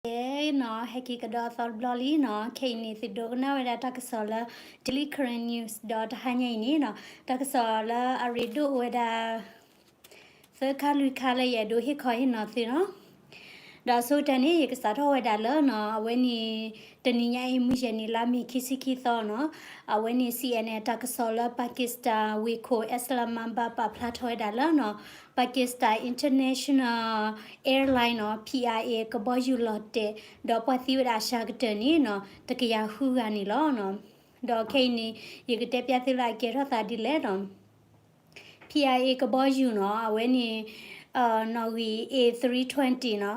ကဲနီၤ ဟဲက့ၤကဒီးအသီတဘျီလံနီၤ, ခဲအံၤန့ၣ် သုဒိကနၣ်ဝဲဒၣ်တၢ်ကစီၣ်လၢ Daily Karen News ဒီးတဟါညါအံၤန့ၣ်နီၤ, တၢ်ကစီၣ်လၢအရ့ဒိၣ်အိၣ်ဝဲဒၣ် သၢခါလွံၢ်ခါလၢယအဲၣ်ဒိးဟ့ၣ်ခီဟ့ၣ်နီၤသုနီၤ. ဒီးအဆိကတၢၢ်န့ၣ် ယကစးထီၣ်ဝဲဒၣ်လၢနီၤ အဝဲန့ၣ် တနံၤညါအံၤ မုၢ်ယဲၢ်နံၤ လါမ့ၤခံဆံခံသီနီၤ, အဝဲန့ၣ် C N N တၢ်ကစီၣ်လၢ Pakistan ဝ့ၢ်ခိၣ် Islamabad ပာ်ဖျါထီၣ်ဝဲဒၣ်လၢနီၤ Pakistan International Airline နီၤ P I A ကဘီယူၤလီၤတဲာ် ဒီးပှၤသံဝဲဒၣ်အစှၤကတၢၢ်န့ၣ်နီၤ တကယၤဃုဂၤန့ၣ်လီၤ. ဒီးခဲအံၤန့ၣ် ယကတဲပျၢ်သုလၢအကဲထီၣ်သးဒ်လဲၣ်နီၤ P I A ကဘီယူၤနီၤ အဝဲန့ၣ် နီၣ်ဂံၢ် A three twenty နီၤ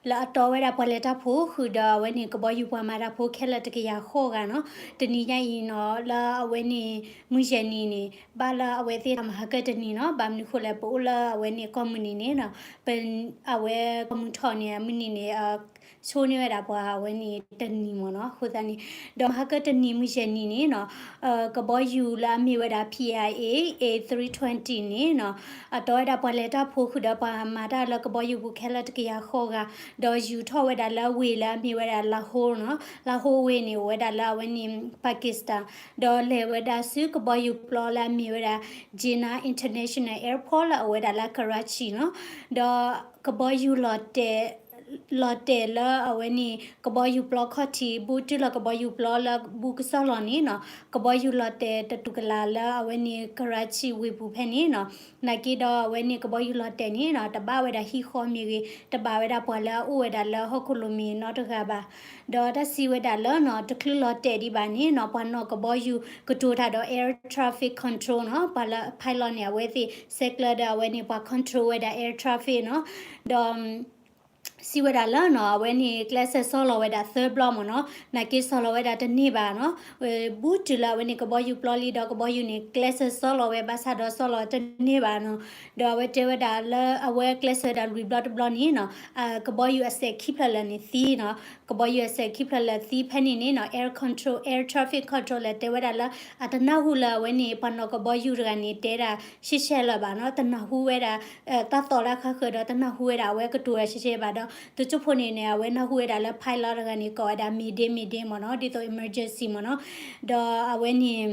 လၢအတီဝဲဒၣ်ပှၤလဲၤတၢ်ဖိဃုာ်ဒီး အဝဲန့ၣ် ကဘီယူၤပှၤမၤတၢ်ဖိခဲလၢာ်တကယၤဃိးဂၤနီၤ, တနံၤညါအံၤနီၤ လၢအဝဲန့ၣ် မုၢ်ယဲၢ်နံၤန့ၣ် ဘၣ်လၢအဝဲသ့ၣ်တၢ်မၤဟါကၢၣ်တနံၤနီၤ, ဘၣ်မနုၤဃိလဲၣ် ပအိၣ်လၢအဝဲန့ၣ်ကိးမုၢ်နံၤန့ၣ်နီၤ, ပ အဝဲကိးမုၢ်ထီၣ်န့ၣ် အမုၢ်နံၤန့ၣ် ဆိန့ၢ်ဝဲဒၣ်ပှၤအဝဲန့ၣ်တနံၤမ့ၢ်နီၤ, အဃိသတးန့ၣ် ဒီးမဟါကၢၣ်တနံၤမုၢ်ယဲၢ်နံၤန့ၣ်နီၤ ကဘီယူၤလၢအမ့ၢ်ဝဲဒၣ် P I A A three twenty န့ၣ်နီၤ အတီဝဲဒၣ်ပှၤလဲၤတၢ်ဖိဃုာ်ဒီးပှၤမၤတၢ်လၢကဘီယူၤပူၤခဲလၢာ်တကယၤဃိးဂၤ, ဒီးယူၤထီၣ်ဝဲဒၣ်လၢဝ့ၢ်လၢအမ့ၢ်ဝဲဒၣ် Lahore နီၤ, Lahore ဝ့ၢ်န့ၣ် အိၣ်ဝဲဒၣ်လၢအဝဲန့ၣ် Pakistan, ဒီးလဲၤဝဲဒၣ်ဆူကဘီယူၤပျီလၢအမ့ၢ်ဝဲဒၣ် Jinnah International Airport လၢအအိၣ်ဝဲဒၣ်လၢ Karachi နီၤ, ဒီးကဘီယူၤလီၤတဲာ် လီၤတဲာ်လၢအဝဲန့ၣ် ကဘီယူၤပျီခီၣ်ထံး ဘူးတုၤလီၤကဘီယူၤပျီလၢဘူးကစီၣ်လီၤန့ၣ်နီၤ, ကဘီယူၤလီၤတဲာ်တတူၢ်ကလာ်လၢအဝဲန့ၣ် Karachi ဝ့ၢ်ပူၤဖဲန့ၣ်နီၤ, နာ်က့ဒီးအဝဲန့ၣ်ကဘီယူၤလီၤတဲာ်န့ၣ်နီၤ တဘၣ်ဝဲဒၣ်ဟံၣ်ဃီမ့ၢ်ဂ့ၤ, တဘၣ်ဝဲဒၣ်ပှၤလၢအအိၣ်ဝဲဒၣ်လၢဟီၣ်ခိၣ်လိၤမ့ၢ်နီတဂၤဘၣ်. ဒီးတၢ်စံးဝဲဒၣ်လၢနီၤ တချုးလီၤတဲာ်ဒံးဘၣ်န့ၣ်နီၤ ပှၤနီၣ်ကဘီယူၤကတိၤတၢ်ဒီး air traffic control နီၤ, ပှၤလၢ pilot န့ၣ် အဝဲသ့ၣ်ဆဲးကျၢဒီးအဝဲန့ၣ် ပှၤ control ဝဲဒၣ် air traffic နီၤ, ဒီး စံးဝဲဒၣ်လၢနီၤ အဝဲန့ၣ် ကျဲးစၢးဆီလီၤဝဲဒၣ်သၢဘျီမ့ၢ်နီၤ, နာ်က့ဆီလီၤဝဲဒၣ်တန့ၢ်ဘၣ်နီၤ, ဘူးတုၤလၢအဝဲန့ၣ် ကဘီယူၤပျီလံဒီးကဘီယူၤန့ၣ် ကျဲးစၢးဆီလီၤဝဲဘၣ်ဆၣ်ဒီးဆီလီၤတန့ၢ်ဘၣ်နီၤ, ဒီးအဝဲတဲဝဲဒၣ်လၢအဝဲကျဲးစၢးဒၣ်လွံၢ်ဘျီတဘျီန့ၣ်နီၤ, ကဘီယူၤအစဲးခံဖျၢၣ်လၢာ်န့ၣ်သံနီၤ, ကဘီယူၤအစဲးခံဖျၢၣ်လၢာ်သံဖဲန့ၣ်န့ၣ်နီၤ air control, air traffic control လၢတဲဝဲဒၣ်လၢ အတနၢ်ဟူလၢအဝဲန့ၣ် ပှၤနီၣ်ကဘီယူၤတဂၤန့ၣ် တဲဒၣ်ရှဲရှဲလၢၤဘၣ်နီၤ, တနၢ်ဟူဝဲဒၣ် တၢ်သီၣ်လၢခါဃၢၤဒီးတနၢ်ဟူဝဲဒၣ်အဝဲကတိၤဝဲရှဲရှဲဘၣ်ဒီး တစိၢ်ဖိန့ၣ်န့ၣ် အဝဲနၢ်ဟူဝဲဒၣ်လၢ pilot တဂၤန့ၣ် ကိးဝဲဒၣ် Mayday, Mayday မ့ၢ်နီၤ, ဒ်သိး emergency မ့ၢ်နီၤ, ဒီးအဝဲန့ၣ်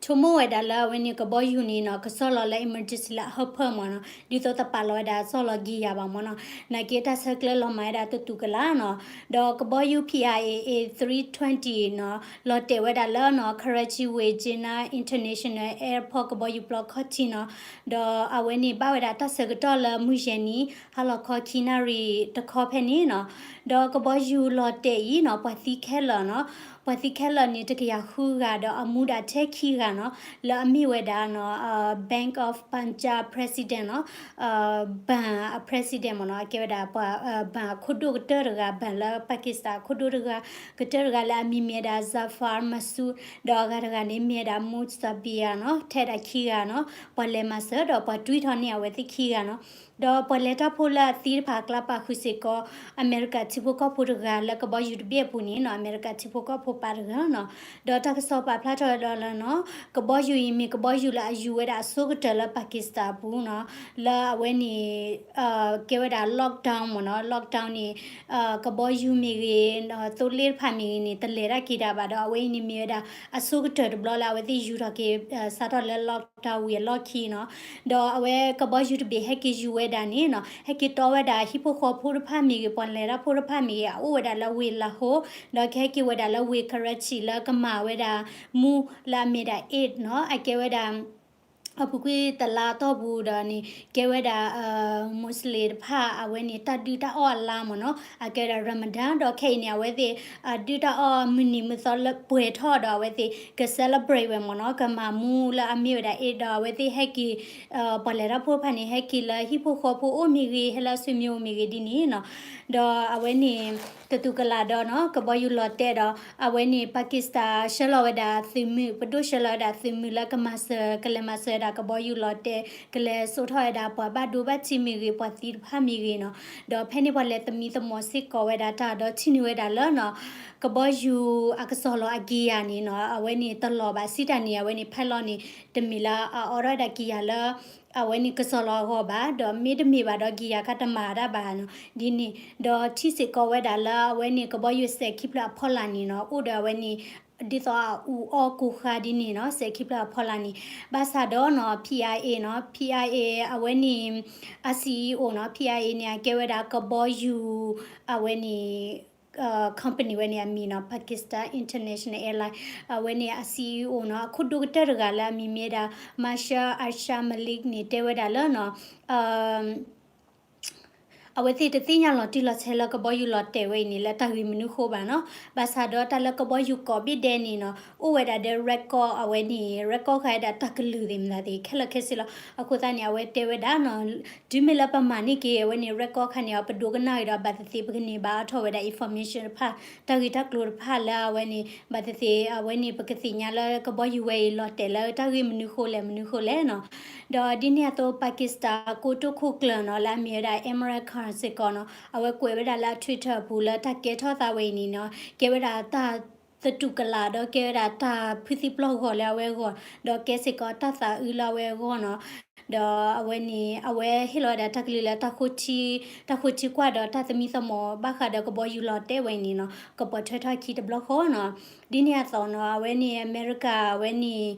ဆိကမိၣ်ဝဲဒၣ်လၢအဝဲန့ၣ် ကဘီယူၤန့ၣ်နီၤ ကဆီလီၤလၢ emergency လၢအဟၢဖၢမ့ၢ်နီၤ, ဒ်သိးတပာ်လီၤဝဲဒၣ်ဆီလီၤက့ၤယၤဘၣ်မ့ၢ်နီၤ, နာ်က့တၢ်ဆဲးကျၢလီၤမၢ်ဝဲဒၣ်တတူၢ်ကလာ်နီၤ, ဒီးကဘီယူၤ P I A A three twenty နီၤ လီၤတဲာ်ဝဲဒၣ်လၢနီၤ Karachi ဝ့ၢ် Jinnah International Airport ကဘီယူၤပျီခီၣ်ထံးနီၤ, ဒီးအဝဲန့ၣ်ဘၣ်ဝဲဒၣ်တၢ်ဆၢကတီၢ်လၢမုၢ်ယဲၢ်နံၤ ဟါလီၤခီခံနၣ်ရံၣ်တခီဖဲန့ၣ်နီၤ, ဒီးကဘီယူၤလီၤတဲာ်အံၤနီၤ ပှၤသံခဲလၢာ်နီၤ, ပှၤသံခဲလၢာ်န့ၣ် တကယၤဃုဂၤဒီးအမူဒၣ်ထဲခံဂၤနီၤ, လၢအမ့ၢ်ဝဲဒၣ်နီၤ Bank of Punjab president နီၤ, ဘဏ်အ president မ့ၢ်နီၤ, အကဲဝဲဒၣ်ပှၤ ဘဏ်အခိၣ်ဒိၣ်ကတၢၢ်တဂၤ, ဘဏ်လၢ Pakistan အခိၣ်ဒိၣ်တဂၤ, ကတၢၢ်တဂၤလၢအမံၤမ့ၢ်ဝဲဒၣ် Zafar Masood ဒီးအဂၤတဂၤန့ၣ်မ့ၢ်ဝဲဒၣ် Mujtaba နီၤ, ထဲဒၣ်ခံဂၤနီၤ, ပှၤလဲၤမၤစၢၤဒီးပှၤတွံၢ်ထီၣ်န့ၢ်အဝဲသ့ၣ်ခံဂၤနီၤ, ဒီးပှၤလဲၤတၢ်ဖိလၢအသံတဖၣ်အကျါပာ်ဃုာ်စ့ၢ်ကီး အမဲရကၤထံဖိကီၢ်ဖိတဂၤလၢကဘီယူၤတဘ့ၣ်အပူၤန့ၣ်နီၤ, အမဲရကၤထံဖိကီၢ်ဖိပာ်တဂၤနီၤ, ဒီးတၢ်ကစီၣ်ပာ်ဖျါထီၣ်ဝဲဒၣ်လၢနီၤ, ကဘီယူၤအံၤမ့ၢ်ကဘီယူၤလၢအယူၤဝဲဒၣ်အဆိကတၢၢ်လၢ Pakistan အပူၤနီၤ, လၢအဝဲန့ၣ် ကဲဝဲဒၣ် lockdown မ့ၢ်နီၤ, lockdown န့ၣ် ကဘီယူၤမ့ၢ်ဂ့ၤ, သိလ့ၣ်တဖၣ်မ့ၢ်ဂ့ၤန့ၣ် တလဲၤတၢ်က့ၤတၢ်ဘၣ်ဒီး အဝဲအံၤန့ၣ်မ့ၢ်ဝဲဒၣ်အဆိကတၢၢ်တဘျီလၢအဝဲသ့ၣ်ယူၤထီၣ်က့ၤ စးထီၣ်လၢ lockdown ဝံၤအလီၢ်ခံနီၤ, ဒီးအဝဲကဘီယူၤတဘ့ၣ်ဟဲက့ၤယူၤဝဲဒၣ်န့ၣ်နီၤ, ဟဲက့ၤတီဝဲဒၣ်ဟံၣ်ဖိဃီဖိတဖၣ်မ့ၢ်ဂ့ၤ, ပှၤလဲၤတၢ်ဖိတဖၣ်မ့ၢ်ဂ့ၤ, အအိၣ်ဝဲဒၣ်လၢဝ့ၢ် Lahore ဒီးကဟဲက့ၤဝဲဒၣ်လၢဝ့ၢ် Karachi လၢကမၤဝဲဒၣ်မူလၢအမ့ၢ်ဒၣ် Eid နီၤ, အကဲဝဲဒၣ် အပူၤကွံာ်တလါအတီၢ်ပူၤဒီးန့ၣ် ကဲဝဲဒၣ် Muslim တဖၣ်အဝဲန့ၣ် တၢ်ဒုၣ်တၢ်အီၣ်အလါမ့ၢ်နီၤ, အကဲဝဲဒၣ် Ramadan ဒီးခဲအံၤန့ၣ် အဝဲသ့ၣ် ဒုၣ်တၢ်အီၣ်မုၢ်နံၤမုၢ်သီလၢပှဲၤထီၣ်ဒီးအဝဲသ့ၣ် က celebrate ဝဲမ့ၢ်နီၤ, ကမၤမူလၢအမ့ၢ်ဝဲဒၣ် Eid ဒီးအဝဲသ့ၣ်ဟဲက့ၤ ပှၤလဲၤတၢ်ဖိတဖၣ်န့ၣ် ဟဲက့ၤလၢဟံၣ်ဖိဃီဖိအိၣ်မ့ၢ်ဂ့ၤ, ဟဲလၢအဆွေမျိုးမ့ၢ်ဂ့ၤဒ်န့ၣ်နီၤ, ဒီးအဝဲန့ၣ် တတူၢ်ကလာ်ဒီးနီၤ ကဘီယူၤလီၤတဲာ်ဒီး အဝဲန့ၣ် Pakistan ဆှၢလီၤဝဲဒၣ်သုးမုၢ်, ပဒိၣ်ဆှၢလီၤဝဲဒၣ်သုးမုၢ်လၢကမၤစၢၤ ကလဲၤမၤစၢၤ ကလဲၤကဲထီၣ်ဝဲဒၣ်ကဘီယူၤလီၤတဲာ် ကလဲၤစိာ်ထီၣ်ဝဲဒၣ်ပှၤဘၣ်ဒိဘၣ်ထံးမ့ၢ်ဂ့ၤ ပှၤသံတဖၣ်မ့ၢ်ဂ့ၤနီၤ, ဒီးဖဲန့ၣ်ပှၤလဲၤသမံသမိးစ့ၢ်ကီးဝဲဒၣ်တၢ် ဒီးထံၣ်န့ၢ်ဝဲဒၣ်လၢနီၤ ကဘီယူၤအကစီၢ်လီၤအကံၢ်ယၤန့ၣ်နီၤ အဝဲန့ၣ်တလီၤဘၣ် စံးတၢ်န့ၣ် အဝဲန့ၣ် pilot န့ၣ် တမ့ၢ်လၢအအိးထီၣ်ဝဲဒၣ်ကံၢ်ယၤလၢ အဝဲန့ၣ်ကစီၢ်လီၤအဂီၢ်ဘၣ်, ဒီးမ့တမ့ၢ်ဘၣ်ဒီး ကံၢ်ယၤကတမၤတၢ်ဘၣ်နီၤ ဒ်န့ၣ်, ဒီးထံၣ်စ့ၢ်ကီးဝဲဒၣ်လၢအဝဲန့ၣ် ကဘီယူၤစဲးခံဖျၢၣ်အဖီလာ်န့ၣ်နီၤ အိၣ်ဒီးအဝဲန့ၣ် ဒ်သိးအအူအီၣ်ကိးဃါဒ်န့ၣ်နီၤ စဲးခံဖျၢၣ်အဖီလာ်န့ၣ်, ဘၣ်ဆၣ်ဒီးနီၤ P I A နီၤ P I A အဝဲန့ၣ် အ CEO နီၤ P I A န့ၣ် အကဲဝဲဒၣ်ကဘီယူၤ အဝဲန့ၣ် company ဝဲန့ၣ်အမံၤနီၤ Pakistan International Airline အဝဲန့ၣ်အ CEO နီၤ အခိၣ်ဒိၣ်ကတၢၢ်တဂၤလၢအမံၤမ့ၢ်ဒၣ် Marshal Aisha Malik န့ၣ် တဲဝဲဒၣ်လၢနီၤ အဝဲသ့ၣ်တသ့ၣ်ညါလီၤတံၢ်လီၤဆဲးလၢကဘီယူၤလီၤတဲာ်ဝဲအံၤန့ၣ် လၢတၢ်ဂ့ၢ်မနုၤဃိဘၣ်နီၤ, ဘၣ်ဆၣ်ဒီးတၢ်လၢကဘီယူၤကိးဘ့ၣ်ဒဲးန့ၣ်နီၤ အိၣ်ဝဲဒၣ်ဒီး record အဝဲန့ၣ် record ဃာ်ဝဲဒၣ်တၢ်ကလုၢ်သ့ၣ်မတၤသ့ၣ် ခဲလၢာ်ခဲဆ့လီၤ. အဃိသတးန့ၣ် အဝဲတဲဝဲဒၣ်နီၤ တုၤမ့ၢ်လၢပမၤန့ၢ်က့ၤ အဝဲန့ၣ် record ခါန့ၣ် ပဒိကနၣ်ဂ့ၤဒီး ဘၣ်သ့ၣ်သ့ၣ် ပကန့ၢ်ဘၣ်အါထီၣ်ဝဲဒၣ် information တဖၣ် တၢ်ဂ့ၢ်တၢ်ကျိၤတဖၣ်လၢအဝဲန့ၣ် ဘၣ်သ့ၣ်သ့ၣ် အဝဲန့ၣ် ပကသ့ၣ်ညါလၢကဘီယူၤဝဲအံၤလီၤတဲာ်လၢတၢ်ဂ့ၢ်မနုၤဃိလဲၣ် မနုၤဃိလဲၣ်နီၤ. ဒီးဒ်န့ၣ်အသိး Pakistan ကိတိာ်ခိၣ်ကျၢၢ်နီၤ လၢအမ့ၢ်ဝဲဒၣ် Imran Khan စ့ၢ်ကီးနီၤ အဝဲကွဲးဝဲဒၣ်လၢအ Twitter အပူၤလၢတၢ်ကဲထီၣ်သးဝဲအံၤန့ၣ်နီၤ ကဲဝဲဒၣ်တၢ်သတူၢ်ကလာ် ဒီးကဲဝဲဒၣ်တၢ်ဖုသံပျီၢ်ဂီၤလၢအဝဲအဂီၢ် ဒီးကဲစ့ၢ်ကီးတၢ်သးအုးလၢအဝဲအဂီၢ်နီၤ. ဒီးအဝဲန့ၣ် အဝဲဟ့ၣ်လီၤဝဲဒၣ်တၢ်ကလုၢ်လၢ တၢ်ဃိထံကွၢ်ဒီးတၢ်သမံသမိးဘၣ်ဃးဒီးကဘီယူၤလီၤတဲာ်ဝဲအံၤန့ၣ်နီၤ ကပိာ်ထွဲထီၣ်ခံတဘျီဃီနီၤ. ဒ်န့ၣ်အသိးနီၤ အဝဲန့ၣ် အမဲရကၤ အဝဲန့ၣ်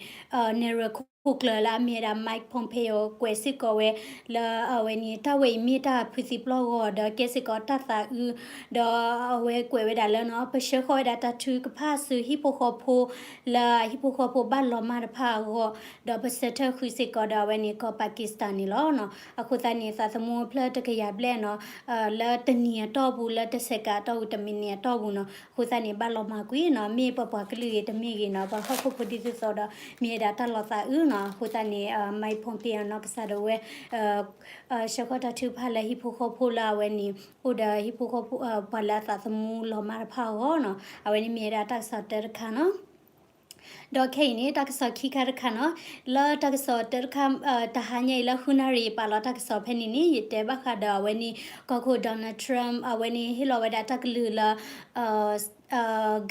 နဲၣ်ရွဲၣ်ခိၣ်ကျၢၢ်လၢအမ့ၢ်ဝဲဒၣ် Mike Pompeo ကွဲးစ့ၢ်ကီးဝဲ လၢအဝဲန့ၣ် တၢ်ဝဲအံၤမ့ၢ်တၢ်ဖုသံပျီၢ်ဂီၤ ဒီးကဲစ့ၢ်ကီးတၢ်သးအုး ဒီးအဝဲကွဲးဝဲဒၣ်လၢနီၤ ပဆှၢဃီၤဝဲဒၣ်တၢ်ထုကဖၣ်ဆူဟံၣ်ဖိဃီဖိ လၢဟံၣ်ဖိဃီဖိဘၣ်လီၤမၢ်တဖၣ်အဂီၢ် ဒီးပဆၢထၢၣ်ဃုာ်စ့ၢ်ကီးဒီးအဝဲန့ၣ် ကီၢ် Pakistan န့ၣ်လီၤနီၤ. အဃိသတးန့ၣ် သးသမူဖျၢၣ်တကယၤဘျဲၣ်နီၤ လၢတနံၤအတီၢ်ပူၤ လၢတစဲးကးအတီၢ်ပူၤ တမံးနံးအတီၢ်ပူၤနီၤ အဃိသတးန့ၣ် ဘၣ်လီၤမၢ်ကွံာ်နီၤ မ့ၢ်ပပှၤကလုာ်ဂ့ၤတမ့ၢ်ဂ့ၤနီၤ ပှၤဟီၣ်ခိၣ်ဖိဒ်သိးသိးဒီး မ့ၢ်ဝဲဒၣ်တၢ်လီၤသးအုးနီၤ. အဃိသတးန့ၣ် Mike Pompeo နီၤ ကစၢ်ဒၣ်ဝဲ ဆှၢဃီၤတၢ်ထုကဖၣ်လၢဟံၣ်ဖိဃီဖိလၢအဝဲန့ၣ် အိၣ်ဒီးဟံၣ်ဖိဃီဖိ ပှၤလၢအသးသမူလီၤမၢ်တဖၣ်အဂီၢ်နီၤ. အဝဲန့ၣ်မ့ၢ်ဝဲဒၣ်တၢ်ကစီၣ်တၢတခါနီၤ. ဒီးခဲအံၤန့ၣ် တၢ်ကစီၣ်ခံခါတခါနီၤ. လၢတၢ်ကစီၣ်တၢတခါ တဟါညါအံၤလၢဃုနၣ်ရံၣ် ယပာ်လီၤတၢ်ကစီၣ်ဖဲန့ၣ်န့ၣ် ယတဲဘၣ်ဃးဒီးအဝဲန့ၣ် ကီၢ်ခိၣ် Donald Trump အဝဲန့ၣ်ဟ့ၣ်လီၤဝဲဒၣ်တၢ်ကလုၢ်လၢ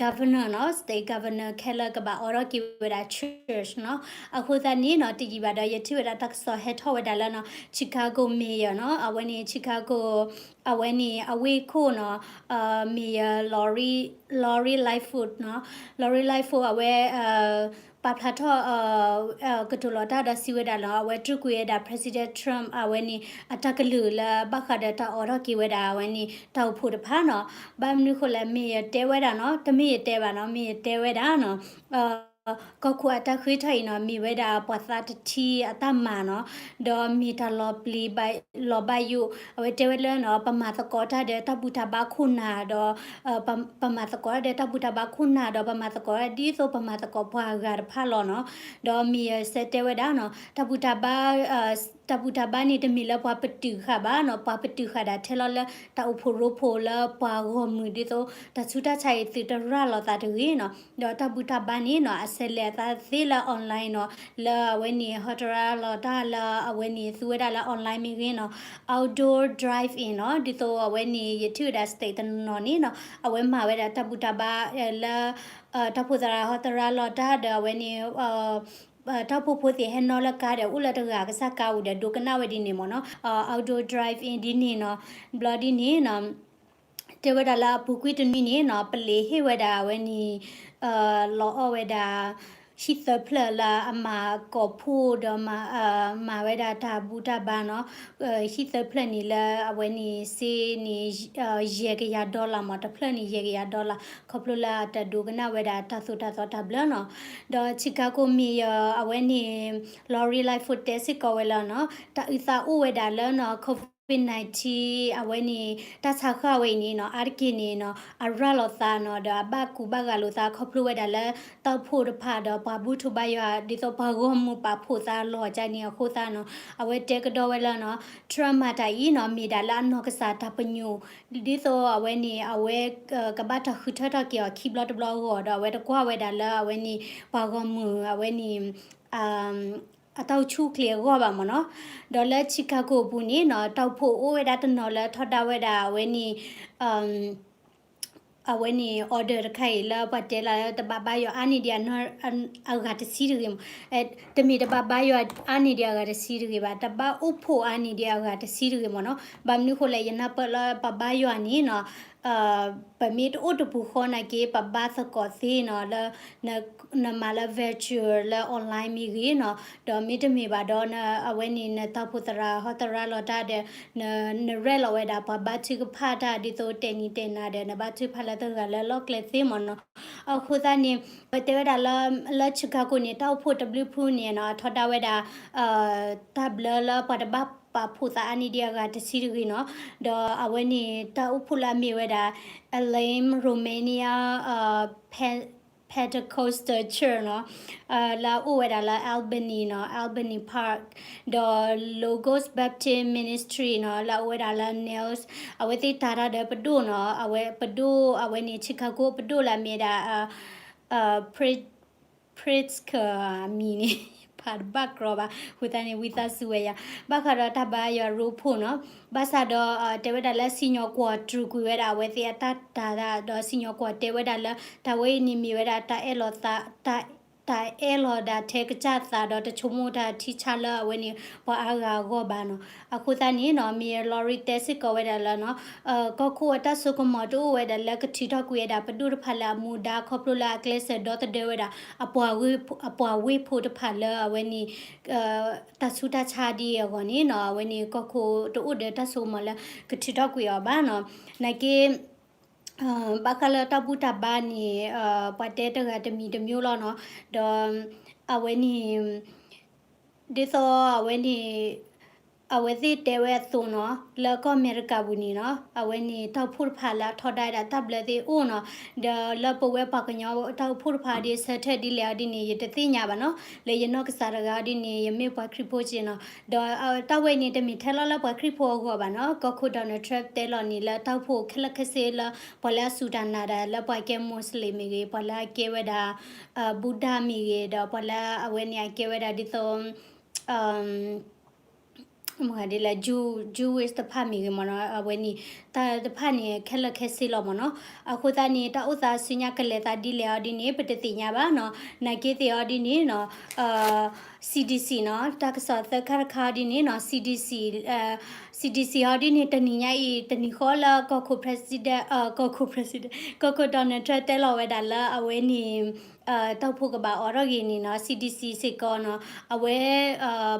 governor နီၤ state governor ခဲလၢာ်ကဘၣ်အိးထီၣ်က့ၤဝဲဒၣ် church နီၤ. အဃိသတးန့ၣ်နီၤ တယံာ်ဘၣ်ဒီး ယထံၣ်ဝဲဒၣ်တၢ်ကစီၣ်ဟဲထီၣ်ဝဲဒၣ်လၢနီၤ Chicago mayor နီၤ အဝဲန့ၣ် Chicago အဝဲန့ၣ် အဝ့ၢ်ခိၣ်နီၤ mayor Lori Lori Lightfoot နီၤ Lori Lightfoot အဝဲ ပာ်ဖျါထီၣ် ကတိၤလီၤတၢ်ဒီးစံးဝဲဒၣ်လၢ အဝဲတြူာ်ကွံာ်ဝဲဒၣ် President Trump အဝဲန့ၣ် အတၢ်ကလုၢ်လၢဘၣ်ဃးဒီးတၢ်အိးထီၣ်က့ၤဝဲဒၣ်အဝဲန့ၣ် တၢ်အိၣ်ဖှိၣ်တဖၣ်နီၤ. ဘၣ်မနုၤဃိလဲၣ် မ့ၢ်ယတဲဝဲဒၣ်နီၤ တမ့ၢ်ယတဲဘၣ်နီၤ မ့ၢ်ယတဲဝဲဒၣ်နီၤ ကီၢ်ခိၣ်အတၢ်ဃ့ထီၣ်အံၤနီၤ မ့ၢ်ဝဲဒၣ်ပှၤသးတထံအတၢ်မၤနီၤ ဒီးမ့ၢ်တၢ်လီၤပျံၤ လီၤဘၣ်ယိၣ် အဝဲတဲဝဲလၢနီၤ ပမၤသကိးတၢ်ဒီးတၢ်ဘူၣ်တၢ်ဘါခိၣ်နၢ်ဒီး ပမၤသကိးတၢ်ဒီးတၢ်ဘူၣ်တၢ်ဘါခိၣ်နၢ်ဒီး ပမၤသကိးတၢ်ဒ်သိးပမၤသကိးပှၤဂၤတဖၣ်လီၤနီၤ. ဒီးမ့ၢ်ယစဲးတဲဝဲဒၣ်နီၤ တၢ်ဘူၣ်တၢ်ဘါ တၢ်ဘူၣ်တၢ်ဘါန့ၣ် တမ့ၢ်လၢပှၤပတုာ်ဃာ်ဘၣ်နီၤ ပှၤပတုာ်ဃာ်ဒၣ်ထဲလီၤလၢတၢ်အိၣ်ဖှိၣ်ရိဖှိၣ်လၢပှၤဂီၢ်မုၢ်ဒ်သိး တၢ်ဆူးတၢ်ဆါအံၤသုးတရၢ်လီၤသးတဂ့ၤနီၤ. ဒီးတၢ်ဘူၣ်တၢ်ဘါန့ၣ်နီၤ အဆဲးလဲၤအသးသ့လၢ online နီၤ လၢအဝဲန့ၣ် ဟီတရါလီၤတၢ်လၢအဝဲန့ၣ် သူဝဲဒၣ်လၢ online မ့ၢ်ဂ့ၤနီၤ outdoor drive-in နီၤ ဒ်သိးအဝဲန့ၣ် ယထံၣ်ဝဲဒၣ် state တနီၤနီၤန့ၣ်နီၤ အဝဲမၤဝဲဒၣ်တၢ်ဘူၣ်တၢ်ဘါလၢ တၢ်အိၣ်ဖှိၣ်သရၣ်ဟီတရါလီၤတၢ်ဒီးအဝဲန့ၣ် တၢ်အိၣ်ဖှိၣ်ဖိသ့ၣ်ဟဲနီၣ်လၢကါဒီး အိၣ်လၢတဂၤကစၢ်ကါပူၤဒီး ဒိကနၣ်ဝဲဒ်န့ၣ်မ့ၢ်နီၤ outdoor drive-in ဒ်န့ၣ်နီၤ ဘျီဒ်န့ၣ်နီၤ တဲဝဲဒၣ်လၢအပူၤကွံာ်တနွံန့ၣ်နီၤ ပလ့ၤဟ့ၣ်ဝဲဒၣ်အဝဲန့ၣ် လီၤအီၣ်ဝဲဒၣ် ဟံၣ်သၢဖျၢၣ်လၢအမၤကိာ်ဖှိၣ်ဒီး မၤဝဲဒၣ်တၢ်ဘူၣ်တၢ်ဘါနီၤ ဟံၣ်သၢဖျၢၣ်န့ၣ်လၢအဝဲန့ၣ် စ့န့ၣ် ယဲၢ်ကယၤ dollar မ့ၢ် တဖျၢၣ်န့ၣ် ယဲၢ်ကယၤ dollar ခီဖျိလၢအတဒိကနၣ်ဝဲဒၣ်တၢ်သိၣ်တၢ်သီတၢ်ဘျၢနီၤ ဒီး Chicago mayor အဝဲန့ၣ် Lori Lightfoot တဲစ့ၢ်ကီးဝဲလၢနီၤ တၢ်အုၣ်သးအိၣ်ဝဲဒၣ်လၢနီၤ COVID nineteen အဝဲန့ၣ် တၢ်ဆါဃၢ်ဝဲအံၤန့ၣ်နီၤ အါတက့ၢ်န့ၣ်နီၤ အရၤလီၤသးနီၤ ဒီးအဘၣ်ကူဘၣ်ဂာ်လိာ်သးခီဖျိဝဲဒၣ်လၢ တၢ်အိၣ်ဖှိၣ်တဖၣ်ဒီးပှၤဘူၣ်ထူဘါယွၤ ဒ်သိးပှၤဂီၢ်မုၢ်ပာ်ဖှိၣ်သးလီၤကန့ၣ်အဃိသတးနီၤ အဝဲတဲကဒီးဝဲလၢနီၤ Trump မၤတၢ်အံၤနီၤ မ့ၢ်ဒၣ်လၢအနီၢ်ကစၢ်တၢ်ပညိၣ် ဒ်သိးအဝဲန့ၣ် အဝဲ ကဘၣ်တၢ်ဃုထၢထီၣ်က့ၤအီၤခံဘျီတဘျီအဂီၢ်ဒီး အဝဲတကွၢ်ဝဲဒၣ်လၢအဝဲန့ၣ် ပှၤဂီၢ်မုၢ် အဝဲန့ၣ် အတၢ်အိၣ်ဆူၣ်အိၣ်ချ့အဂီၢ်ဘၣ်မ့ၢ်နီၤ. ဒီးလၢ Chicago အပူၤန့ၣ်နီၤ တၢ်အိၣ်ဖှိၣ်အိၣ်ဝဲဒၣ်တနီၤလၢထီဒါဝဲဒၣ်အဝဲန့ၣ် အဝဲန့ၣ် order တခါအံၤလၢပှၤတဲလၢတဘၣ်ဘါယွၤအါန့ၢ်ဒံးအဂၤတဆံတဂ့ၤမ့ၢ်, တမ့ၢ်တဘၣ်ဘါယွၤအါန့ၢ်ဒံးအဂၤတဆံတဂ့ၤဘၣ်, တဘၣ်အိၣ်ဖှိၣ်အါန့ၢ်ဒံးအဂၤတဆံတဂ့ၤမ့ၢ်နီၤ. ဘၣ်မနုၤဃိလဲၣ် ယနၢ်ပၢၢ်လၢပဘါယွၤန့ၣ်နီၤ ပမ့ၢ်တအိၣ်တပူၤဃီနာ်က့ ပဘါသကိးသ့နီၤ လၢ နမၤလၢ virtual လၢ online မ့ၢ်ဂ့ၤနီၤ, ဒီးမ့တမ့ၢ်ဘၣ်ဒီး အဝဲန့ၣ် နတၢ်အိၣ်ဖှိၣ်သရၣ်ဟီသရၣ်လီၤတၢ်ဒီး နရဲၣ်လီၤဝဲဒၣ်ပှၤဘါထုကဖၣ်တၢ်ဒ်သိးတဲနံၤတဲနၤဒီး နဘါထုကဖၣ်လၢတဂၤလၢလီၢ်ကျဲသ့မ့ၢ်နီၤ. အဃိသတးန့ၣ် ပတဲဝဲဒၣ်လၢ လၢ Chicago န့ၣ် တၢ်အိၣ်ဖှိၣ်တဘျုးဖုန့ၣ်နီၤ ထီဒါဝဲဒၣ် တၢ်ဘျၢလၢပှၤတဘၣ်ပာ်ဖှိၣ်သးအါန့ၢ်ဒံးအဂၤတဆံတဂ့ၤနီၤ. ဒီးအဝဲန့ၣ် တၢ်အိၣ်ဖှိၣ်လၢအမ့ၢ်ဝဲဒၣ် Elim Romania Pentecostal Church နီၤ လၢအအိၣ်ဝဲဒၣ်လၢ Albany နီၤ Albany Park, ဒီး Logos Baptist Ministry နီၤ လၢအအိၣ်ဝဲဒၣ်လၢ Niles, အဝဲသ့ၣ်တၢ်တၢ်ဒီးပဒိၣ်နီၤ အဝဲပဒိၣ် အဝဲန့ၣ် Chicago ပဒိၣ်လၢအမ့ၢ်ဒၣ် Pritzker မံၤန့ၣ် ဖးတဘၣ်ကြီဘၣ် အဃိသတးန့ၣ် ဝံသးစူၤဝဲယၤ ဘၣ်ဃးဒီးတၢ်ဘါယွၤရိဖှိၣ်နီၤ. ဘၣ်ဆၣ်ဒီး တဲဝဲဒၣ်လၢစံၣ်ညီၣ်ကွီၢ်တြူာ်ကွံာ်ဝဲဒၣ်အဝဲသ့ၣ်အတၢ်တၤတၢ် ဒီးစံၣ်ညီၣ်ကွီၢ်တဲဝဲဒၣ်လၢ တၢ်ဝဲအံၤန့ၣ်မ့ၢ်ဝဲဒၣ် တၢ်အဲၣ်လီၤသး တၢ် တၢ်အဲၣ်လီၤဒၣ်ထဲကစၢ်သးဒီး တဆိကမိၣ်တၢ်ထံဆါလၢအဝဲန့ၣ် ပှၤအါဂၤအဂီၢ်ဘၣ်နီၤ. အဃိသတးန့ၣ်နီၤ မ့ၢ် Lori တဲစ့ၢ်ကီးဝဲဒၣ်လၢနီၤ ကီၢ်ခိၣ်အတၢ်စိကမီၤတအိၣ်ဝဲဒၣ်လၢကထုးထီၣ်ကွံာ်ဝဲဒၣ် ပဒိၣ်တဖၣ်လၢအမူဒါခီဖျိလၢအကျဲးစၢးဒီသဒၢဝဲဒၣ် အပှၤဝ့ၢ်ဖိတဖၣ်လၢအဝဲန့ၣ် တၢ်ဆူးတၢ်ဆါဒ်အံၤအဂီၢ်န့ၣ်နီၤ အဝဲန့ၣ် ကီၢ်ခိၣ်တအိၣ်ဒီးတၢ်စိကမီၤလၢ ကထုးထီၣ်ကွံာ်အီၤဘၣ်နီၤ. နာ်က့ ဘၣ်ဃးလၢတၢ်ဘူၣ်တၢ်ဘါန့ၣ် ပှၤတဲတဂၤတမံၤတမျိုးလီၤနီၤ. ဒီး အဝဲန့ၣ် ဒ်သိးအဝဲန့ၣ် အဝဲသ့ၣ်တဲဝဲအသိးနီၤ လၢကီၢ်အမဲရကၤပူၤန့ၣ်နီၤ အဝဲန့ၣ် တၢ်အိၣ်ဖှိၣ်တဖၣ်လၢအထီဒါဝဲဒၣ်တၢ်ဘျၢသ့ၣ်အိၣ်နီၤ. ဒီးလၢပဝဲပှၤကညီတၢ်အိၣ်ဖှိၣ်တဖၣ်အီၤဒ် ဆၢထၢၣ်ဒ်လဲၣ်အီၤဒ်န့ၣ် ယတသ့ၣ်ညါဘၣ်နီၤ. လၢယနီၢ်ကစၢ်တဂၤအီၤဒ်န့ၣ် ယမ့ၢ်ပှၤခရံာ်ဖိက့နီၤ. ဒီးတၢ်ဝဲအံၤန့ၣ် တမ့ၢ်ထဲလီၤလၢပှၤခရံာ်ဖိအဂီၢ်ဘၣ်နီၤ. ကီၢ်ခိၣ် Donald Trump တဲလီၤန့ၣ်လၢတၢ်အိၣ်ဖှိၣ်ခဲလၢာ်ခဲဆ့လၢ ပှၤလၢအစူၢ်တၢ်နာ်တၢ် လၢပှၤကဲ Muslim မ့ၢ်ဂ့ၤ ပှၤလၢအကဲဝဲဒၣ် Buddha မ့ၢ်ဂ့ၤ ဒီးပှၤလၢအဝဲန့ၣ်အကဲဝဲဒၣ်ဒ်သိး မ့ၢ်ဒ်လဲၣ် Jew- Jewish တဖၣ်မ့ၢ်ဂ့ၤမ့ၢ်နီၤ အဝဲန့ၣ် တၢ်တဖၣ်န့ၣ် ခဲလၢာ်ခဲဆ့လီၤမ့ၢ်နီၤ. အဃိသတးန့ၣ် တၢ်အိၣ်သးဆူညါကလဲၤသးဒ်လဲၣ်အီၤဒ်န့ၣ် ပတသ့ၣ်ညါဘၣ်နီၤ. နာ်က့သ့ၣ်အီၤဒ်န့ၣ်နီၤ C D C နီၤ တၢ်ကစီၣ်သၢခါတခါအီၤဒ်န့ၣ်နီၤ C D C, C D C အီၤဒ်န့ၣ် တနံၤညါအံၤ တနံၤဃီလၢကီၢ်ခိၣ် president, ကီၢ်ခိၣ် president, ကီၢ်ခိၣ် Donald Trump တဲလီၤဝဲဒၣ်လၢအဝဲန့ၣ် တၢ်အိၣ်ဖှိၣ်ကဘၣ်အိးထီၣ်ဂ့ၤန့ၣ်နီၤ C D C စ့ၢ်ကီးနီၤ အဝဲ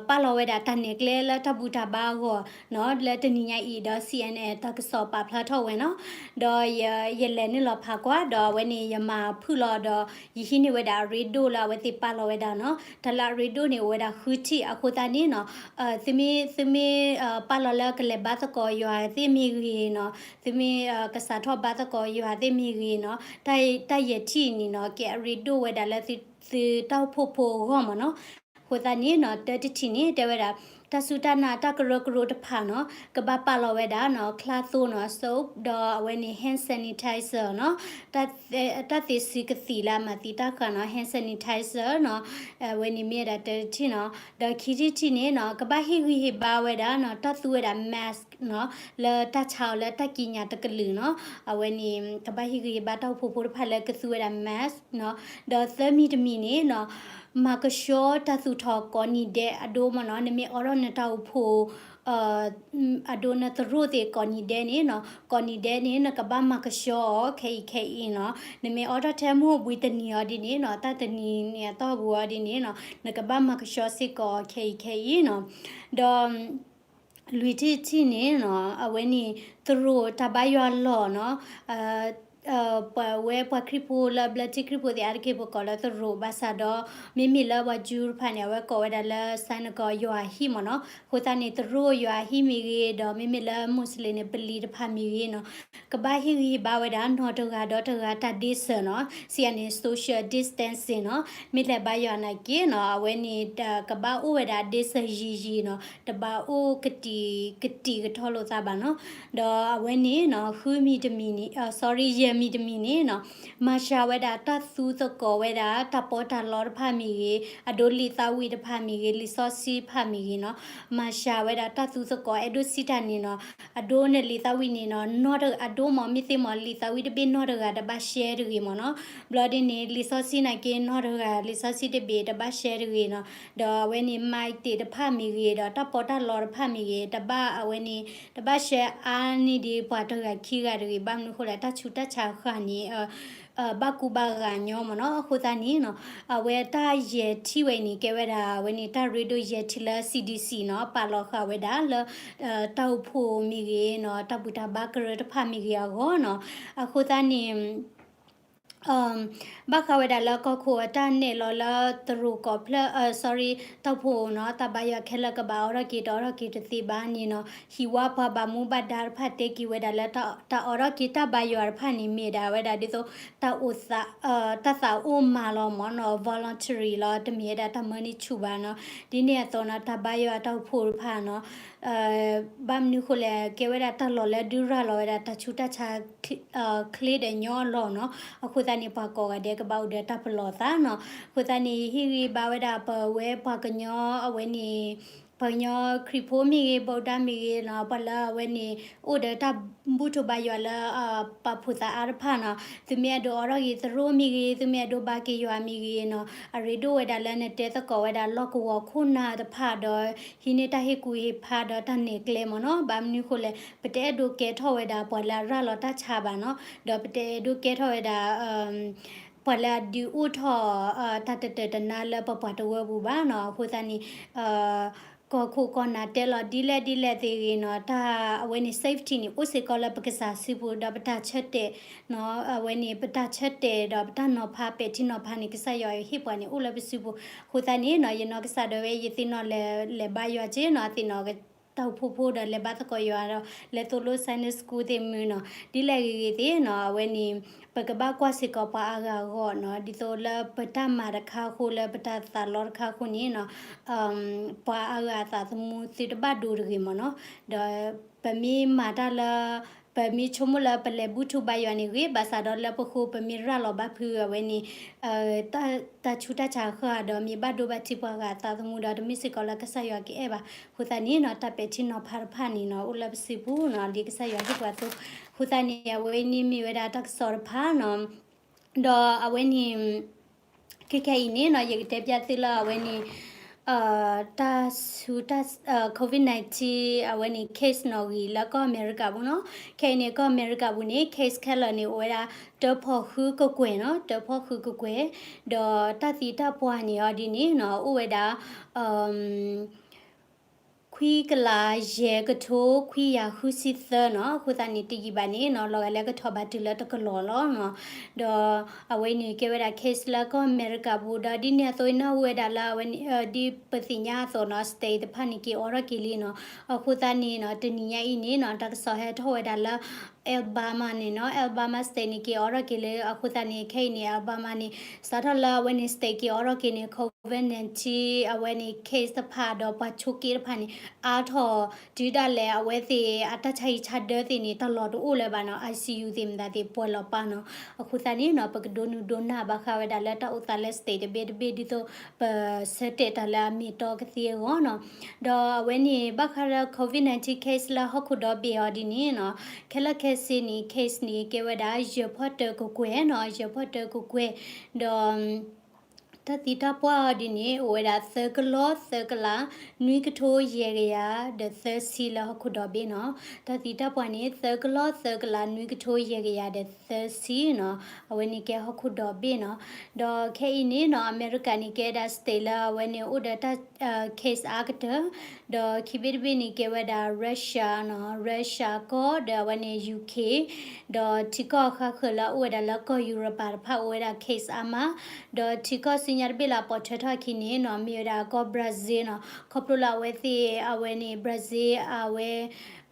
ပာ်လီၤဝဲဒၣ်တၢ်နဲၣ်ကျဲလၢတၢ်ဘူၣ်တၢ်ဘါအဂီၢ်နီၤ လၢတနံၤညါအံၤဒီး C N N တၢ်ကစီၣ်ပာ်ဖျါထီၣ်ဝဲနီၤ. ဒီးယလဲၤနုာ်လီၤဖးကွၢ် ဒီးအဝဲန့ၣ် ယမၤဖုၣ်လီၤဒီး ယဟံးန့ၢ်ဝဲဒၣ်အရ့ဒိၣ်လၢအဝဲသ့ၣ်ပာ်လီၤဝဲဒၣ်နီၤ. တၢ်လၢအရ့ဒိၣ်န့ၣ် အိၣ်ဝဲဒၣ်ဃုထံၣ်အဃိသတးန့ၣ်နီၤ သုမ့ၢ် သုမ့ၢ်ပာ်လီၤလၢကလဲၤဘါသကိးယွၤသ့ၣ်မ့ၢ်ဂ့ၤနီၤ သုမ့ၢ်ကစးထီၣ်ဘါသကိးယွၤသ့ၣ်မ့ၢ်ဂ့ၤနီၤ တၢ်ယဲၢ်ထံၣ်န့ၣ်နီၤ ကဲအရ့ဒိၣ်ဝဲဒၣ်လၢသုတၢ်အိၣ်ဖှိၣ်ဖိအဂီၢ်မ့ၢ်နီၤ. အဃိသတးန့ၣ်နီၤ တၢတထံၣ်န့ၣ် တဲဝဲဒၣ် တၢ်စူၢ်တၢ်နာ်တၢ်ကရၢကရိတဖၣ်နီၤ ကဘၣ်ပာ်လီၤဝဲဒၣ်နီၤ ချါသိနီၤ soap ဒီးအဝဲန့ၣ် hand sanitizer နီၤ တၢ်သ့စံကသံၣ်လၢအမၤသံတၢ်ဃာ်နီၤ hand sanitizer နီၤ အဝဲန့ၣ်မ့ၢ်ဝဲဒၣ်တၢတထံၣ်နီၤ. ဒီးခံထံၣ်တထံၣ်န့ၣ်နီၤ ကဘၣ်ဟ့ၣ်ဂံၢ်ဟ့ၣ်ဘါဝဲဒၣ်နီၤ တၢ်သူဝဲဒၣ် mask နီၤ လၢတၢ်ဆါအီၤလၢတၢ်ကံးညာ်တကလုာ်နီၤ အဝဲန့ၣ် ကဘၣ်ဟ့ၣ်ဂံၢ်ဟ့ၣ်ဘါတၢ်အိၣ်ဖှိၣ်ဖိတဖၣ်လၢကသူဝဲဒၣ် mask နီၤ. ဒီးသၢမံၤတမံၤန့ၣ်နီၤ မၤကဆှီတၢ်သူၣ်ထီၣ်ကိးနံၤဒဲးအဒိမ့ၢ်နီၤ နမ့ၢ်အိးထီၣ်နတၢ်အိၣ်ဖှိၣ် အဒိနသရိာ်သ့ၣ်ကိးနံၤဒဲးန့ၣ်နီၤ ကိးနံၤဒဲးန့ၣ် နကဘၣ်မၤကဆှီအီၤခဲအံၤခဲအံၤနီၤ. နမ့ၢ်အိးထီၣ်ထဲမုၢ်ဘှံးတနံၤအီၤဒ်န့ၣ်နီၤ တၢ်တနံၤန့ၣ်အတီၢ်ပူၤအီၤဒ်န့ၣ်နီၤ နကဘၣ်မၤကဆှီစ့ၢ်ကီးအီၤခဲအံၤခဲအံၤနီၤ. ဒီး လွံၢ်ထံၣ်တထံၣ်န့ၣ်နီၤ အဝဲန့ၣ် သရိာ်တၢ်ဘါယွၤလီၢ်နီၤ ပဝဲပှၤခရံာ်ဖိလၢဘျၢထံခရံာ်ဖိသ့ၣ်အါတက့ၢ် ပကိးလၢသရိာ်ဘၣ်ဆၣ်ဒီး မ့မ့ၢ်လၢပှၤကၠူတဖၣ်န့ၣ် အဝဲကိးဝဲဒၣ်လၢ synagogue ယွၤအဟံၣ်မ့ၢ်နီၤ. အဃိသတးန့ၣ် သရိာ်ယွၤအဟံၣ်မ့ၢ်ဂ့ၤ ဒီးမ့မ့ၢ်လၢ Muslim န့ၣ် ပလံၤတဖၣ်မ့ၢ်ဂ့ၤနီၤ ကဘၣ်ဟ့ၣ်ဂံၢ်ဟ့ၣ်ဘါဝဲဒၣ်နီၢ်တဂၤဒီးတဂၤတၢ်ဒ့စၢၤနီၤ စံးယၤန့ၣ် social distancing နီၤ မ့ၢ်လဲၤဘါယွၤနာ်က့နီၤ အဝဲန့ၣ် ကဘၣ်အိၣ်ဝဲဒၣ်ဒ့စၢၤယံာ်ယံာ်နီၤ တဘၣ်အိၣ်ကတံာ်ကတံာ်ကထီၣ်လိာ်သးဘၣ်နီၤ ဒီးအဝဲန့ၣ်နီၤ ဃုမံၤတမံၤန့ၣ် sorry ယဲၢ် မံၤတမံၤန့ၣ်နီၤ, မၤစှၤဝဲဒၣ်တၢ်သူသကိးဝဲဒၣ် တၢ်ပီးတၢ်လီတဖၣ်မ့ၢ်ဂ့ၤ, အဒိလံာ်သးဝံၣ်တဖၣ်မ့ၢ်ဂ့ၤ, လံာ်စီဆှံတဖၣ်မ့ၢ်ဂ့ၤနီၤ, မၤစှၤဝဲဒၣ်တၢ်သူသကိး အဲၣ်ဒိးစံးတၢ်န့ၣ်နီၤ, အဒိန့ၣ်လံာ်သးဝံၣ်န့ၣ်နီၤ, နီတဂၤ အဒိမ့ၢ်မ့ၢ်သ့မ့ၢ် လံာ်သးဝံၣ်တဘ့ၣ်နီတဂၤတဘၣ်ရှဲတဂ့ၤမ့ၢ်နီၤ, ဘျီဒ်န့ၣ် လံာ်စီဆှံနာ်က့နီတဂၤ လံာ်စီဆှံတဘ့ၣ်တဘၣ်ရှဲတဂ့ၤနီၤ, ဒီးအဝဲန့ၣ် မၤတ့ၢ်တဖၣ်မ့ၢ်ဂ့ၤ ဒီးတၢ်ပီးတၢ်လီတဖၣ်မ့ၢ်ဂ့ၤ တဘၣ်အဝဲန့ၣ် တဘၣ်ရှဲအါန့ၢ်ဒံးပှၤတဂၤခံဂၤတဂ့ၤ, ဘၣ်မနုၤဃိလဲၣ် တၢ်ဆူးတၢ်ဆါဃၢ်န့ၣ် ဘၣ်ကူဘၣ်ဂာ်ညီမ့ၢ်နီၤ, အဃိသတးန့ၣ်နီၤ, အဝဲတၢ်ယဲၢ်ထံၣ်ဝဲအံၤန့ၣ် ကဲဝဲဒၣ် အဝဲန့ၣ် တၢ်ရ့ဒိၣ်ယဲၢ်ထံၣ်လၢ C D C နီၤ, ပာ်လီၤဃာ်ဝဲဒၣ်လၢ တၢ်အိၣ်ဖှိၣ်မ့ၢ်ဂ့ၤနီၤ, တၢ်ဘူၣ်တၢ်ဘါကရၢတဖၣ်မ့ၢ်ဂ့ၤအဂီၢ်နီၤ, အဃိသတးန့ၣ် ဘၣ်ဃးဝဲဒၣ်လၢကီၢ်ခိၣ်အတၢ်နဲၣ်လီၤလၢတရူးကီၢ်ဖျၢၣ် sorry တၢ်အိၣ်ဖှိၣ်နီၤ, တၢ်ဘါယွၤခဲလၢာ်ကဘၣ်အိးထီၣ်က့ၤ တအိးထီၣ်က့ၤတသ့ဘၣ်န့ၣ်နီၤ, ဟံၣ်ဝါပှၤဘၣ်မူဘၣ်ဒါတဖၣ်တဲက့ၤဝဲဒၣ်လၢ တၢ်အိးထီၣ်က့ၤတၢ်ဘါယွၤတဖၣ်န့ၣ် မ့ၢ်ဒၣ်ဝဲဒၣ်ဒ်သိး တၢ်အိၣ်သး တၢ်သးအိၣ်မၤလီၤမ့ၢ်နီၤ, voluntary လီၤ, တမ့ၢ်ဝဲဒၣ်တၢ်မၢန့ၢ်ဆူၣ်ဘၣ်နီၤ, ဒ်န့ၣ်အသိးနီၤ တၢ်ဘါယွၤတၢ်အိၣ်ဖှိၣ်တဖၣ်နီၤ ဘၣ်မနုၤဃိလဲၣ် ကဲဝဲဒၣ်တၢ်လီၢ်လၢဒုးရၤလီၤဝဲဒၣ်တၢ်ဆူးတၢ်ဆါ ချ့ဒီးညီအလီၢ်နီၤ, အဃိသတးန့ၣ် ပှၤကိးဂၤဒဲးကဘၣ်အိၣ်ဒီးတၢ်ပလီၢ်သးနီၤ, အဃိသတးန့ၣ် ယဟ့ၣ်ဂံၢ်ဘါဝဲဒၣ်ပဝဲပှၤကညီအဝဲန့ၣ် ပှၤကညီခရံာ်ဖိမ့ၢ်ဂ့ၤ ဗုဒ္ဓမ့ၢ်ဂ့ၤနီၤ, ပှၤလၢအဝဲန့ၣ် အိၣ်ဒီးတၢ်ဘူၣ်ထီၣ်ဘါယွၤလၢ ပာ်ဖှိၣ်သးအါတဖၣ်နီၤ, သုမ့ၢ်အဲၣ်ဒိးအိးထီၣ်က့ၤသရိာ်မ့ၢ်ဂ့ၤ သုမ့ၢ်အဲၣ်ဒိးဘါက့ၤယွၤမ့ၢ်ဂ့ၤနီၤ, အရ့ဒိၣ်ဝဲဒၣ်လၢနတဲသကိးဝဲဒၣ်လီၢ်ကဝီၤခိၣ်နၢ်တဖၣ်ဒီး ဟံးန့ၢ်တၢ်ဟ့ၣ်ကူၣ်ဟ့ၣ်ဖးဒီးတၢ်နဲၣ်ကျဲမ့ၢ်နီၤ, ဘၣ်မနုၤဃိလဲၣ် ပတအဲၣ်ဒိးကဲထီၣ်ဝဲဒၣ်ပှၤလၢအရၤလီၤတၢ်ဆါဘၣ်နီၤ, ဒီးပတအဲၣ်ဒိးကဲထီၣ်ဝဲဒၣ် ပှၤလၢအဒုးအိၣ်ထီၣ် တၢ်တတၢာ်တနါလၢပပှၤတဝၢပူၤဘၣ်နီၤ, အဃိသတးန့ၣ် ကီၢ်ခိၣ်ကီၢ်နၢ်တဲလီၤဒ်လဲၣ်ဒ်လဲၣ်သ့ၣ်ဂ့ၤနီၤ, တၢ်အဝဲန့ၣ် safety န့ၣ် အိၣ်စ့ၢ်ကီးလၢပကစၢ်စုပူၤ ဒီးပတၢ်ဆၢတဲာ် အဝဲန့ၣ် ပတၢ်ဆၢတဲာ်ဒီးပတၢ်နီၤဖး ပဲာ်ထံနီၤဖးန့ၣ် ကစၢ်ယွၤဟ့ၣ်ပှၤန့ၣ် အိၣ်လၢပစုပူၤ, အဃိသတးန့ၣ်နီၤ ယနီၢ်ကစၢ်ဒၣ်ဝဲ ယသ့ၣ်နီၣ်လဲၤဘါယွၤက့နီၤ, သ့ၣ်နီၣ် တၢ်အိၣ်ဖှိၣ်ဖိဒီးလဲၤဘါသကိးယွၤဒီး လဲၤသိၣ်လိ Sunday School သ့ၣ်မုၢ်နီၤ, ဒ်လဲၣ်ဂ့ၤဂ့ၤသ့ၣ်နီၤ, အဝဲန့ၣ် ပကဘၣ်ကွၢ်စ့ၢ်ကီးပှၤအါဂၤအဂီၢ်နီၤ, ဒ်သိးလၢပတၢ်မၤတခါအဃိ လၢပတၢ်သးလီတခါအဃိန့ၣ်နီၤ, ပှၤအါဂၤအသးသမူသုတဘၣ်ဒိတဂ့ၤမ့ၢ်နီၤ, ဒီးပမ့ၢ်မၤတၢ်လၢ ပမ့ၢ်ဆိကမိၣ်လၢပလဲၤဘူၣ်ထီၣ်ဘါယွၤန့ၣ်ဂ့ၤ, ဘၣ်ဆၣ်ဒီးလၢပဃိပမ့ၢ်ရၤလီၤဘၣ်ဖုအဝဲန့ၣ် တၢ်ဆူးတၢ်ဆါဃၢ်ဒီးမ့ၢ်ဘၣ်ဒိဘၣ်ထံးပှၤဂၤအသးသမူဒီး တမ့ၢ်စ့ၢ်ကီးလၢကစၢ်ယွၤကအဲၣ်ဘၣ်, အဃိသတးန့ၣ်နီၤ တၢ်ပဲာ်ထံနီၤဖးတဖၣ်န့ၣ်နီၤ အိၣ်လၢပစုပူၤနီၤ လၢကစၢ်ယွၤဟ့ၣ်ပှၤအသိး, အဃိသတးန့ၣ် အဝဲန့ၣ်မ့ၢ်ဝဲဒၣ်တၢ်ကစီၣ်တဖၣ်နီၤ, ဒီးအဝဲန့ၣ် ခဲခဲအံၤန့ၣ်နီၤ ယကတဲပျၢ်သုလၢအဝဲန့ၣ် တၢ်ဆူးတၢ် COVID nineteen အဝဲန့ၣ် case နီၣ်ဂံၢ်လၢကီၢ်အမဲရကၤပူၤနီၤ, ခဲအံၤန့ၣ် ကီၢ်အမဲရကၤပူၤန့ၣ် case ခဲလၢာ်န့ၣ် အိၣ်ဝဲဒၣ် တၢဖီၣ်ဃုကကွဲၢ်နီၤ, တၢဖီၣ်ဃုကကွဲၢ်, ဒီးတၢ်သံတၢ်ပှၢ်န့ၣ်အီၤဒ်န့ၣ်နီၤ အိၣ်ဝဲဒၣ် ခွံကလးယဲၢ်ကထိခွံကယၤဃုဆံသၢနီၤ, အဃိသတးန့ၣ် တယံာ်ဘၣ်န့ၣ်နီၤ လီၤဂာ်လၢကထီၣ်ဘၣ်တုၤလၢတကလီၢ်လီၤနီၤ, ဒီးအဝဲန့ၣ်ကဲဝဲဒၣ် case လၢကီၢ်အမဲရကၤပူၤ ဒီးဒ်န့ၣ်အသိးနၢ်ဟူဝဲဒၣ်လၢအဝဲန့ၣ် ဒ်ပသ့ၣ်ညါအသိးနီၤ state တဖၣ်န့ၣ်က့ၤအိးထီၣ်က့ၤလံနီၤ, အဃိသတးန့ၣ်နီၤ တနံၤညါအံၤန့ၣ်နီၤ တၢ်ကစီၣ်ဟဲထီၣ်ဝဲဒၣ်လၢ Alabama န့ၣ်နီၤ, Alabama state န့ၣ်က့ၤအိးထီၣ်က့ၤလံ, အဃိသတးန့ၣ် ခဲအံၤန့ၣ် Alabama န့ၣ် စးထီၣ်လၢအဝဲန့ၣ် state က့ၤအိးထီၣ်က့ၤန့ၣ် COVID nineteen အဝဲန့ၣ် case တဖၣ်ဒီးပှၤဆိးက့တဖၣ်န့ၣ် အါထီၣ် တုၤဒၣ်လဲာ်အဝဲသ့ၣ်အတၢ်ဆါဟံၣ်ဆါဒၢသ့ၣ်န့ၣ် တၢ်လီၢ်တအိၣ်လၢၤဘၣ်နီၤ, ICU သ့ၣ်မတၤသ့ၣ်ပှဲၤလီၤပာ်နီၤ, အဃိသတးန့ၣ်နီၤ ပကဒိနုာ်ဒိနၢ်ဘၣ်ဃးဝဲဒၣ်လၢတၢ်အိၣ်သးလၢ state တဘ့ၣ်တဘ့ၣ် ဒ်သိးပဆၢတဲာ်တၢ်လၢအမ့ၢ်အတီကသ့အဂီၢ်နီၤ, ဒီးအဝဲန့ၣ် ဘၣ်ဃးလၢ COVID nineteen case လၢဟီၣ်ခိၣ်ဒီဘ့ၣ်အီၤဒ်န့ၣ်နီၤ, ခဲလၢာ်ခဲဆ့န့ၣ် case န့ၣ် ကဲဝဲဒၣ်ယဲၢ်ဖီၣ်တၢကကွဲၢ်နီၤ, ယဲၢ်ဖီၣ်တၢကကွဲၢ်, ဒီး တၢ်သံတၢ်ပှၢ်အီၤဒ်န့ၣ် အိၣ်ဝဲဒၣ်သၢကလီၢ်သၢကလး နွံကထိယဲၢ်ကယၤဒီးသၢဆံလၢဟီၣ်ခိၣ်ဒီဘ့ၣ်နီၤ, တၢ်သံတၢ်ပှၢ်န့ၣ် သၢကလီၢ်သၢကလး နွံကထိယဲၢ်ကယၤဒီးသၢဆံနီၤ, အဝဲန့ၣ်ကဲဟီၣ်ခိၣ်ဒီဘ့ၣ်နီၤ, ဒီးခဲအံၤန့ၣ်နီၤ အမဲရကၤန့ၣ် ကဲဒၣ် state လၢအဝဲန့ၣ်အိၣ်ဒီးတၢ် case အါကတၢၢ်, ဒီးခံဘ့ၣ်တဘ့ၣ်န့ၣ် ကဲဝဲဒၣ် Russia နီၤ, Russia ကီၢ်ဒီးအဝဲန့ၣ် UK ဒီးထံကီၢ်အဃၢဃၢၤလၢအအိၣ်ဝဲဒၣ်လၢကီၢ်ယူရပၤတဖၣ်အိၣ်ဝဲဒၣ် case အါမး, ဒီးထံကီၢ်ဆူညါတဘ့ၣ်လၢအပိာ်ထွဲထီၣ်အခံန့ၣ်နီၤ မ့ၢ်ဝဲဒၣ်ကီၢ် Brazil နီၤ, ခီဖျိလၢအဝဲသ့ၣ်အဝဲန့ၣ် Brazil အဝဲ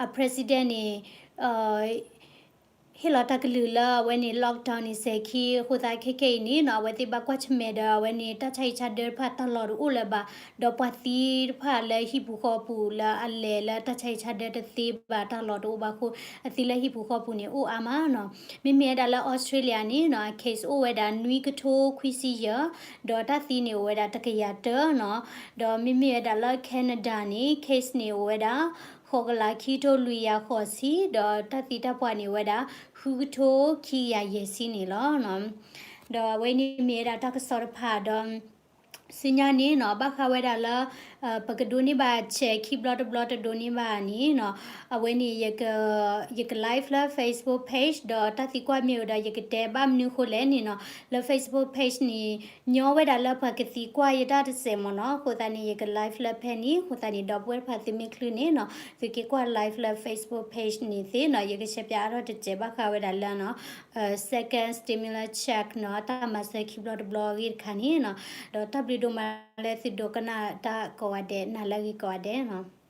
အ president န့ၣ် ဟ့ၣ်လီၤတၢ်ကလုၢ်လၢအဝဲန့ၣ် lockdown န့ၣ် စဲၤခံ အဃိသတးခဲခဲအံၤန့ၣ်နီၤ အဝဲသ့ၣ်ဘၣ်ကွၢ်ဆၢၣ်မဲာ်ဒီး အဝဲန့ၣ် တၢ်ဆါဟံၣ်ဆါဒၢတဖၣ်တၢ်လီၢ်တအိၣ်လၢၤဘၣ်, ဒီးပှၤသံတဖၣ်လၢဟံၣ်ပူၤဃီပူၤလၢအလဲၤလၢတၢ်ဆါဟံၣ်ဆါဒၢတသ့ဘၣ် တၢ်လီၢ်တအိၣ်ဘၣ်အဃိ အသံလၢဟံၣ်ပူၤဃီပူၤန့ၣ် အိၣ်အါမးနီၤ. မ့မ့ၢ်ဝဲဒၣ်လၢ Australia န့ၣ်နီၤ အ case အိၣ်ဝဲဒၣ်နွံကထိခွံဆံယဲၢ်, ဒီးတၢ်သံန့ၣ်အိၣ်ဝဲဒၣ်တကယၤတၢနီၤ. ဒီးမ့မ့ၢ်ဝဲဒၣ်လၢ Canada န့ၣ် case န့ၣ်အိၣ်ဝဲဒၣ် ဃိးကလးခံကထိလွံၢ်ယၤဃိးဆံ, ဒီးတၢ်သံတၢ်ပှၢ်န့ၣ်အိၣ်ဝဲဒၣ် ဃုကထိခံကယၤယဲၢ်ဆံန့ၣ်လီၤ. ဒီးအဝဲန့ၣ်မ့ၢ်ဝဲဒၣ်တၢ်ကစီၣ်တဖၣ်ဒီး ဆူညါန့ၣ်နီၤ ဘၣ်ဃးဝဲဒၣ်လၢ ပကဒိးန့ၢ်ဘၣ်ဆဲးခံဘျီတဘျီတဒိးန့ၢ်ဘၣ်န့ၣ်နီၤ အဝဲန့ၣ် ယက live လၢ Facebook page ဒီးတၢ်သံကွၢ်မ့ၢ်အိၣ်ဒီး ယကတဲဘၣ်မနုၤအဃိလဲၣ်န့ၣ်နီၤ လၢ Facebook page န့ၣ် ညီဝဲဒၣ်လၢပှၤကသံကွၢ်ယတၢ်တစဲးမ့ၢ်နီၤ အဃိသတးန့ၣ် ယက live လၢဖဲန့ၣ် အဃိသတးန့ၣ် ဒီပုၢ်ဝဲၢ်တဖၣ်သုမ့ၢ်ချုးန့ၣ်နီၤ သုက့ၤကွၢ် live လၢ Facebook page န့ၣ်သ့နီၤ ယကရှဲပၠးအါထီၣ်တစဲးဘၣ်ဃးဝဲဒၣ်လၢနီၤ second stimulus check နီၤ တၢ်မၤစၢၤခံဘျီတဘျီအဂ့ၢ်တခါန့ၣ်နီၤ ဒီးတၢ်ဘျုးဒိၣ်မးလၢသုဒိကနၣ်တၢ်ကိးဂၤဒဲး နၤလၢအဂ့ၤကိးဂၤဒဲးနီၤ